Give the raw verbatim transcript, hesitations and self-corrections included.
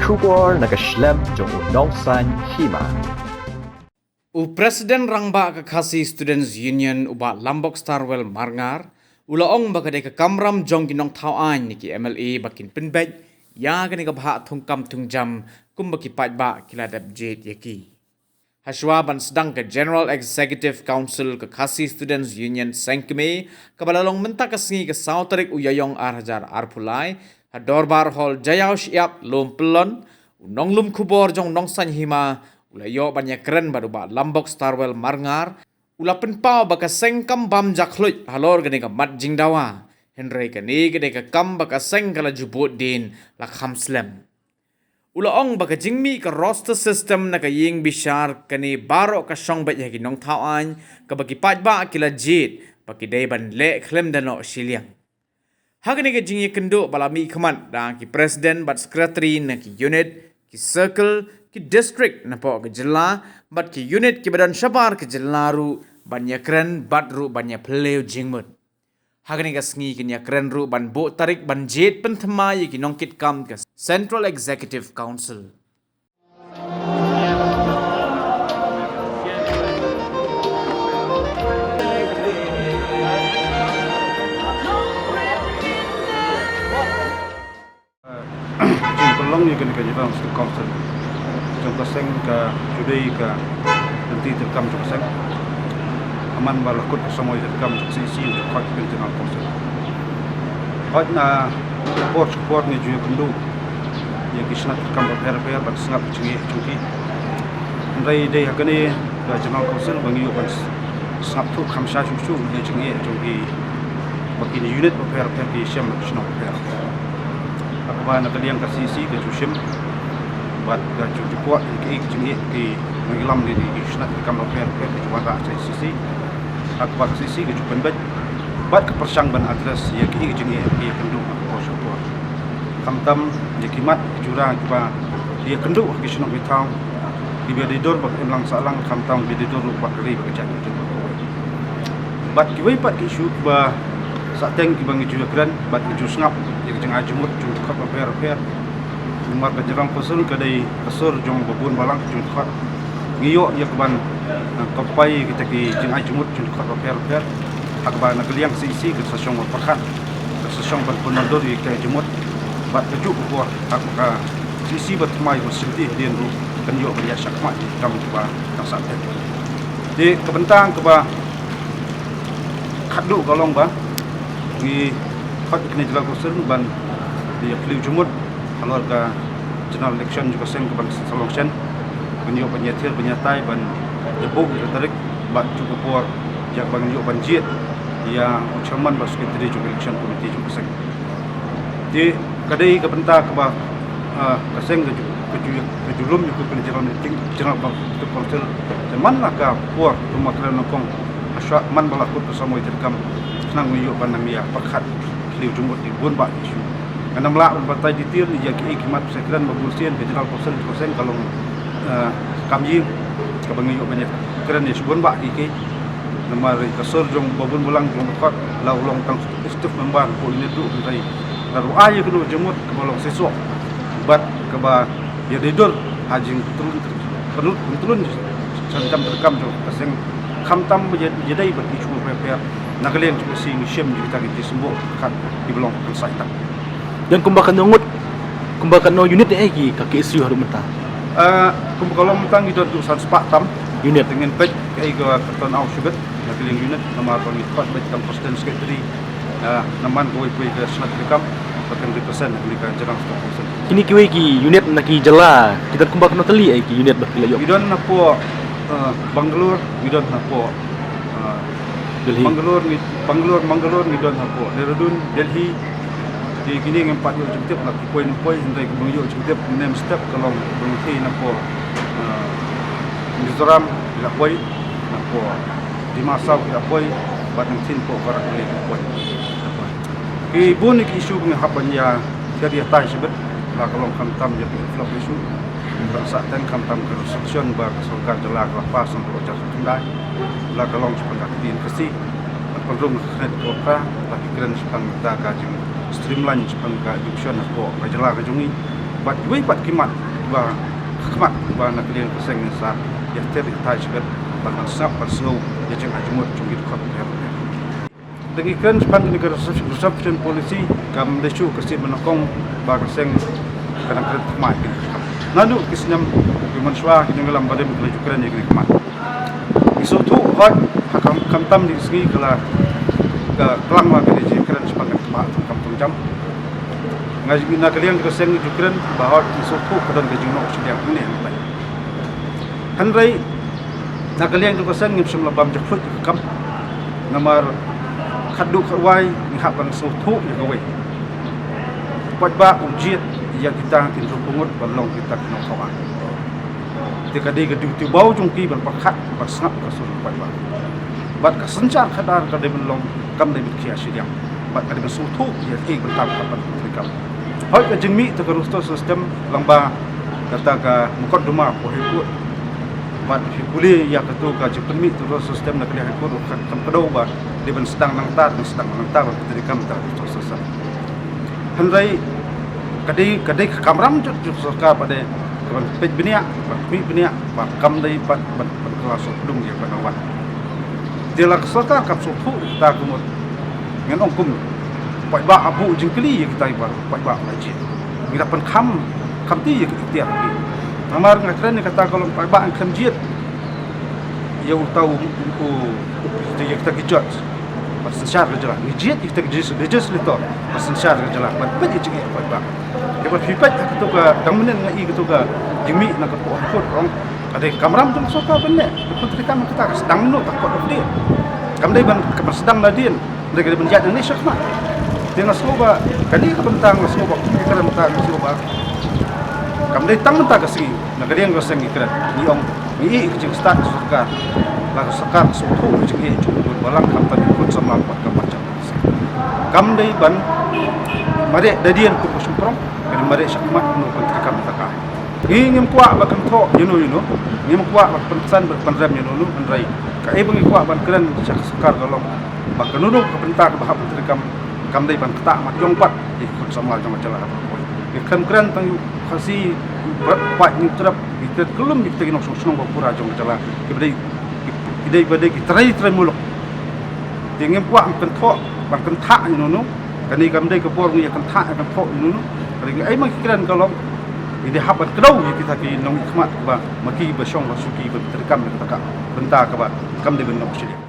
Khubor na ka shlem jong u Nongsaiñ Hima. U President Rangbah ka Khasi Students Union, u Bah Lambok Starwell Marngar, u la ong ba ka dei ka kamram jong ki nongthaw aiñ ne ki M L A ba kin pynbeit ïa kane ka bhah thungkam thungjam kumba ki paidbah ki la dep jied ïa ki. Hashwa ban sdang ka General Executive Council ka Khasi Students Union seng kmie, kaba la long mynta ka sngi ka saw tarik u Ïaïong ar hajar arphew lai, ha Dorbar Hall Jaiaw Shyiap, Lum Pyllun, u nonglum khubor jong u Nongsaiñ Hima u la ïoh ban ïakren bad u Bah Lambok Starwell Marngar, u la pynpaw ba ka seng kam bam jakhluit halor kane ka mat jingdawa. Hynrei kane ka dei ka kam ba ka seng ka la ju bud dien la kham slem. U la ong ba ka jingmih ka roster system na ka ïing bishar kane baroh ka shong beit ïa ki nongthaw aiñ kaba ki paidbah ki la jied ba ki dei ban leh khlem da noh shiliang. Ha kane ka jingïakynduh ba la mih khmat da ki president bad secretary na ki unit, ki circle, ki district napoh ka jylla bad ki unit kiba don shabar ka jylla ruh ban ïakren bad ruh ban ïaphylliew jingmut. Ha kane ka sngi kin ïakren ruh ban buh tarik ban jied pynthymmai ïa ki nongkitkam ka Central Executive Council. Jingpynlong ïa kane ka General Council jong ka seng ka ju dei ka lynti treikam jong ka seng. Namar ba la kut ka samoi treikam jong ka C E C, ka Khasi Students Union Council. Hooid, na por sha por ngi ju ïakynduh ïa ki shnat treikam bapher bapher ban sngap jingeh jong ki. Hynrei dei ha kane ka General Council ba ngi ïoh ban sngap thuh kham sha shuh shuh ïa jingeh jong ki, ba ki unit bapher bapher ki shem ki shnong bapher bapher. Ha kaba na ka liang ka C E C ka ju shim bad ka ju ju kwah ïa ki jingeh ki nongïalam ne ki shnat treikam bapher bapher ki ju wanrah sha C E C. Ha kaba ka C E C ka ju pynbeit bad ka pyrshang ban address ïa ki jingeh ki ïakynduh ha ka por sha ka por. Khamtam ïa ki mat ki jura kiba ïakynduh ha ki shnong ki thaw, kiba dei dur bad imlang sahlang, khamtam kiba dei dur bad ka ri bad ka jaitbynriew bad kawei. Bad kiwei pat ki issue kiba sahteng kiba ngi ju ïakren bad ngi ju sngap ïa ka jingai jingmut jong ki dkhot bapher bapher. Namar ka General Council ka dei ka sur jong babun balang jong ki dkhot. Ngi ïoh ïa ka ban, eh, compile kita ki jingai jingmut jong ki dkhot bapher bapher. Ha kaba na ka liang C E C ka sa shong ban pyrkhat, ka sa shong ban pynmyndur ïa kita ki jingmut. Bad kajuh ka por ha ka C E C ba thymmai ba shim ti hadien ruh kan ïoh ban ïa shakmat ïa ki kam kiba dang sahteng. Te ka bynta kaba khatduh ka long ba ngi khot ïa kane General Council ban ïa phylliew jingmut halor ka general election jong ka seng kaban sa long shen. Ban ïoh ban ïathir ban ïatai ban ïa buh ïa ka tarik bad juh ka por ïa kaban ïoh ban jied ïa u chairman bad secretary jong ka election committee jong ka seng. Te ka dei ka bynta kaba, ah, ka seng ka ju, ka ju, ka ju lum ïa ka General Meeting, General Council. Te man la ka por kumba kren nyngkong, hashwa man ba la kut ka samoi treikam, khnang ba ïoh ban nang ïa pyrkhat phylliew jingmut ïa bun bah ki issue. Ngan ym lah ban batai detail ïa kiei ki mat, sa kren ba bun sien ka General Council ka seng ka long, eh, kam ïing kaba ngi ïoh ban ïa kren ïa shibun bah ki kiei. Namar ka sur jong babun balang jong ka dkhot la u long tang executive member ko ine duh, hynrei la ruh ai ïa kano jingmut kaba long shisha bad kaba ïa dei dur ha jingpyntlun, pyntlun, pyntlun shankam treikam jong ka seng, khamtam ba ïa, ïa dei bad ki issue bapher bapher. Na ka liang jong ka C E C ngi shim ïa kita ki jingsngewbha kat kiba long kan sa ïa ta. Don kumba katno ngut, kumba katno unit eh ki ka K S U haduh mynta? Ah, kumba ka long mynta ngi don haduh san spah tam unit. Te ngin peit kaei ka, ka turnout shibit na ka liang unit, namar ba ngi khot beit tang president secretary. Ah, namar kawei kawei ka shnat treikam ba kan represent na ka General Stock Council. Kine kiwei ki unit na ki jylla ki don kumba katno tylli eh ki unit ba ki la ïoh? Ngi don hapoh, ah, Bangalore, ngi don hapoh, ah, Delhi. Bangalore ngi, Bangalore, Bangalore ngi don hapoh Dehradun, Delhi. Te kine ngim pat ïoh jingtip la ki poi ne poi, hynrei kaba ngi ïoh jingtip mynne mynstep ka long ba ngi thie napoh, ah, Mizoram ki la poi, napoh Dima Hasao ki la poi, bad ngi thie napoh Barak Valley ki la poi. Ki bun ki issue ba ngi hap ban ïa, ïa, ïatai shibit, la ka long khamtam ïa ki inflow issue. Ba sa teng khamtam ka restriction ba ka sorkar jylla ka la pass napoh hajar khyndai. La ka long shaphang ka ktien Khasi. Bad pynrung ka khyndiat ka pra, la ki kren shaphang kata ka jing streamline shaphang ka education hapoh ka jylla ka jong ngi. Bad kiwei pat ki mat ba khmat ba na ka liang ka seng ngin sa ïa ter ïa thai shibit ba ngan sngap ban sngew ïa jingajmut jong ki dkhot. Te ngi kren shaphang kane ka reservation policy kam dei shuh ka sien ba nyngkong ba ka seng ka nang kren thymmai kine ki khmat. Naduh ki snem ki mynshuwa ki nongïalam barim ki la ju kren ïa kine ki khmat. Ngi sngewthuh hooid ha kam, khamtam ki sngi ka la ka klang ma kane ka jingkren shaphang kane ka khmat kam thong jam. Nga na ka liang ka seng ngi ju kren ba hooid ngi sngewthuh ka don ka jingnoh shiliang hangne hangtai. Hynrei na ka liang jong ka seng ngim shym la bam jakhlud ïa ka kam. Namar khatduh khatwai ngi hap ban sngewthuh ïa kawei. Paidbah u jied ïa kita ki riewpyngngud ban long kita ki nongthaw aiñ. Te ka dei ka duty baw jong ki ban pyrkhat ban sngap ka sur paidbah. Bad ka synshar khadar ka dei ban long kam dei ban khia shiliang. Bad ka dei ban sngewthuh ïa kaei bynta ka ban pyntrei kam. Hooid ka jingmih te ka roster system lyngba kata ka mukotduma ka High Court. Bad phi pule ïa kato ka jingpynmih te ka roster system na ka High Court ka kam kdew ba dei ban sdang nangta, ban sdang nangta ban pyntrei kam te ka roster system. Hynrei ka dei, ka dei ka kamram jong ka sorkar ba dei ka ban peit bniah, ban khmih bniah ba kam dei ban, ban, ban kylla sngewdung ïa ka ban wan. Te la ka sorkar kam sngewthuh ïa kita ka mut. Ngan ong kum paidbah ap buh jingkylli ïa kita ba paidbah la jied. Ngi la pynkham khamti ïa ka ikhtiar ki. Namar nga kren ïa kata ka long paidbah ngi khlem jied ïa uta u, u, u, ïa kita ki judge ba synshar ka jylla. Ngi jied ïa kita ki legis-, legislator ba synshar ka jylla ban peit ïa jingeh paidbah. Te ba phi peit ha kato ka dang mynnin nga i kato ka jingmih na ka High Court ka ong ka dei kamram jong ka sorkar ban leh ban pyntrei kam kata ka sdang noh ta court of dien. Kam dei ban, ka ban sdang nadien. Hynrei ka dei ban ïaid nangne shakhmat. Te nga sngew ba kane ka bynta nga sngew ba ka bynta nga sngew ba kam dei tang mynta ka sngi na ka liang ka seng ngi kren ngi ong ngi ïeh ka jingstad ka sorkar. La ka sorkar ka sngewthuh ka jingeh jong u balang khamtam ki khun samla bad ka marjan. Kam dei ban mareh da dien kum ka shynrang, ka dei mareh shakhmat kumno ban trei kam ka ka. Ngi ngim kwah ba kynthoh ïano ïano, ngim kwah ba pynsan ba pynrem ïano ïano, hynrei kaei ba ngi kwah ban kren sha ka sorkar ka long ba kano kano ka bynta kaba hap ban trei kam, kam dei ban ktah mat jong pat ïa ki khun samla jong ka jylla. Ngi khlem kren tang ïa u Khasi, u Bra-, Paid, u Trep, ngi kren kyllum ïa kita ki nongshong shnong ba pura jong ka jylla kiba dei, ki dei ba dei ki trai trai muluk. Te ngim kwah ban kynthoh, ban kynthah ïano ïano. Kane kam dei ka por ngi ïa kynthah ïa kynthoh ïano ïano. Kane ngi ai ma ki kren ka long ngi dei hap ban kdew ïa kita ki nongmihkhmat ba ma ki ba shong ba shu ki ban trei kam ïa kata ka bynta kaba kam dei ban long shiliang.